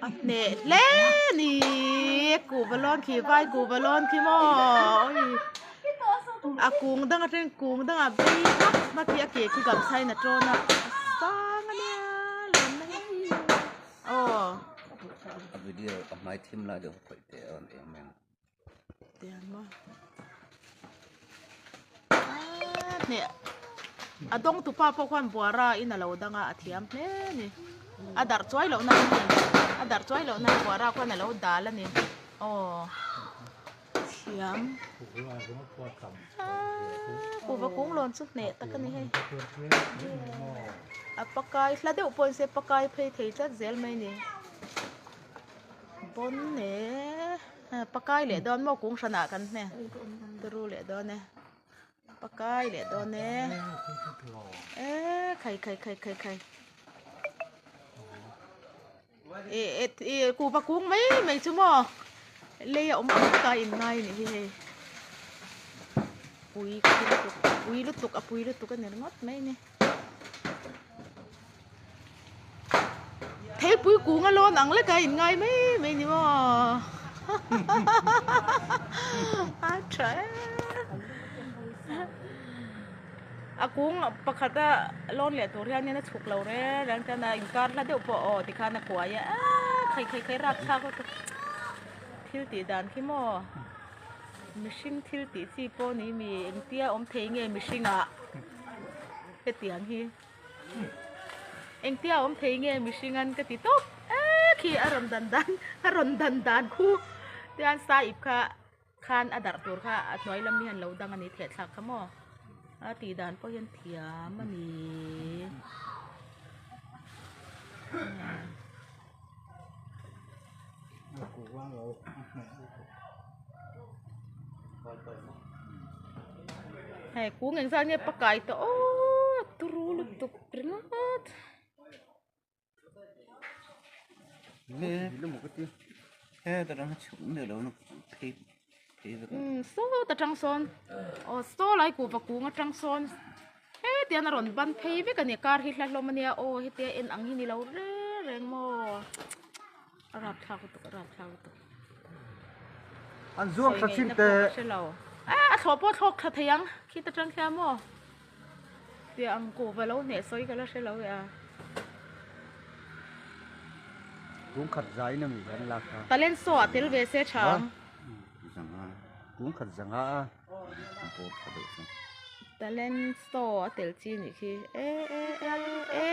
A hneh hle ni kuhva lawn khi vai kuhva lawn khi maw awii a kung dang atangin kung dangah bei hmak hmak hi a ke khi gamchha in a tawn a a sang a nia lawnna hi aw. A video a hmai thim lai deuh khawih teh a rawn eng mai ang. A dawng tupa pawh khuan buara in a lo dang a a thiam hle a ni a darh chuai loh nan a darh chuai loh nan buara khuan a lo dal a ni aw thiam kuhva kung lawn chu hneh tak a ni hei a pakai hla deuh pawh ni se pakai phei thei tlat zel mai a ni pawn e pakai leh dawn maw kung hranah kan hne turu leh dawn e pakai leh dawn e e khai khai khai khai khai e e kuhva kung mai mai chu maw lei a awm ang vek a in ngai a nih hi hei pui ka ti lutuk pui lutuk a pui lutuk a ni ringawt mai a ni. Theipui kung a lawn ang lek a in ngai mai mai ni maw a tha e a kung pakhat a lawn leh tur hianin a chhuk lo reng reng chuan a inkar hla deuh pawh aw tikhan a kuai a aaa khai khai khai rapthlak lutuk thil tih dan khi maw mihring thil tih chi pawh ni mi engtia awm thei nge mihring ah. Hetiang hi engtia awm thei nge mihring an ka ti tawp e khi a rawn dan dan a rawn dan dan khu tian sa ip kha khan a darh tur kha a hnuai lam hian lo dang a ni theh thlak kha maw a tih dan pawh hian thiam a ni. Hei kung engzat nge pakai tawh aw turu lutuk ringawt. Saw ta tang sawn aw saw lai kuhva kung atang sawn hetiang a rawn ban phei vek a ni kar hi hla hlawm a nia aw hetia en ang hi ni lo reng reng maw a rapthlak lutuk a rapthlak lutuk. An zuang thla chin te. A a thlawh pawh thlawk thla thei ang khit atang khian maw tiang ang kuhva lo hneh sawi ka la hre lo e a. Kung khat zai na mi hian lak kha. Talent show ah tel ve se tha ang. Zanga. Kung khat zanga a. An pawr tha deuh chu. Talent show a tel chi nih khi e e e e.